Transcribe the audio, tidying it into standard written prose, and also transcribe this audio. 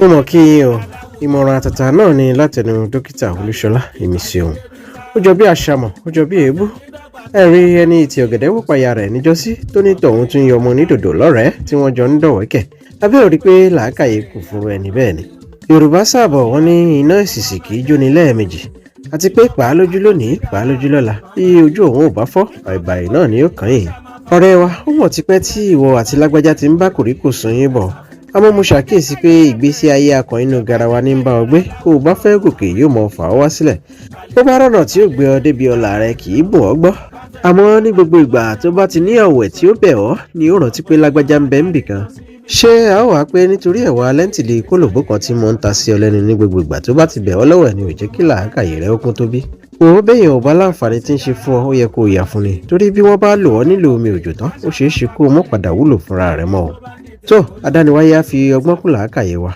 Mo mọ̀ kí yín o. Ìmọ̀ràn àtàtà náà ni látẹnu Dókítà Olúṣọlá Èmísíohun. Ó jọ bí àṣàmọ̀, ó jọ bí èébú. Ẹ̀rí ẹni ìtì ọ̀gẹ̀dẹ̀ wò payà rẹ̀ níjọ́sí tó ní tọ̀hún tún yọ ọmọ onídòdò lọ́rẹ̀ẹ́ tí wọ́n jọ ń dọ̀wẹ́kẹ̀. Abẹ́ ò rí pé làákàyè kò fún ẹni bẹ́ẹ̀ ni. Yorùbá sábọ̀ wọ́n ní iná ìsìsì kì í jóni lẹ́ẹ̀mejì, àti pé pàá lójú lónìí, pàá lójú lọ́la, bí ojú òun ò bá fọ́, bàìbàì náà ni ó kàn yín. Ọ̀rẹ́ wa, ó mọ̀ tipẹ́ tí ìwọ àti lágbájá ti ń bá kòríkòsùn yín bọ̀, àmọ́ mo ṣàkíyèsí pé ìgbésí ayé akàn inú garawa ní ń bá ọ gbé. Kó o bá fẹ́ gòkè, yóò mọ fà ọ́ wá sílẹ̀. Bó bá rọ̀nà tí ó gbé ọ débi ọlà rẹ, kì í bùn ọ́ gbọ́. Àmọ́ ní gbogbo ìgbà tó bá ti ní ọ̀wẹ̀ tí ó bẹ̀ ọ́ ni ó rántí pé lágbájá ń bẹ ń bì kan. Ṣé a ó wàá pé nítorí ẹ̀wà lẹ́ńtìlì kólòbó kan tí mo ń ta sí ọ lẹ́nu ní gbogbo ìgbà tó bá ti bẹ̀ ọ́ lọ́wọ́ ẹ̀ ni ò jẹ́ kí làákàyè rẹ ó kún tó bí? Wò ó, bẹ́yẹn ò bá láǹfààní tí ń ṣe fún ọ, ó yẹ kó o yà fún ni, torí bí wọ́n bá lò ọ́ nílò omi òjò tán, ó ṣeé ṣe kó o mọ́ padà wúlò fúnra rẹ mọ́ o. Tó adániwáyé á fi ọgbọ́n kún làákàyè wa.